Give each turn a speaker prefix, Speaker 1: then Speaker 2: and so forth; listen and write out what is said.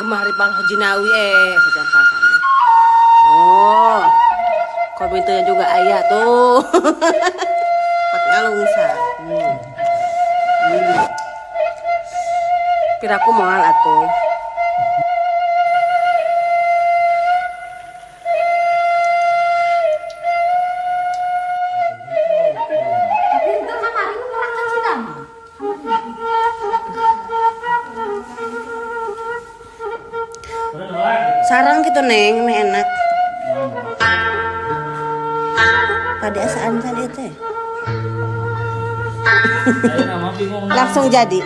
Speaker 1: Kamari pang jinawi sejam pasang. Oh. Komentarnya juga ayah tuh. Pat ngalungsa. Piraku moal atuh.
Speaker 2: Tapi itu kamari nu merakan sih dan.
Speaker 1: Sarang gitu neng, meh enak. Tadi asaan tadi teh. Langsung jadi.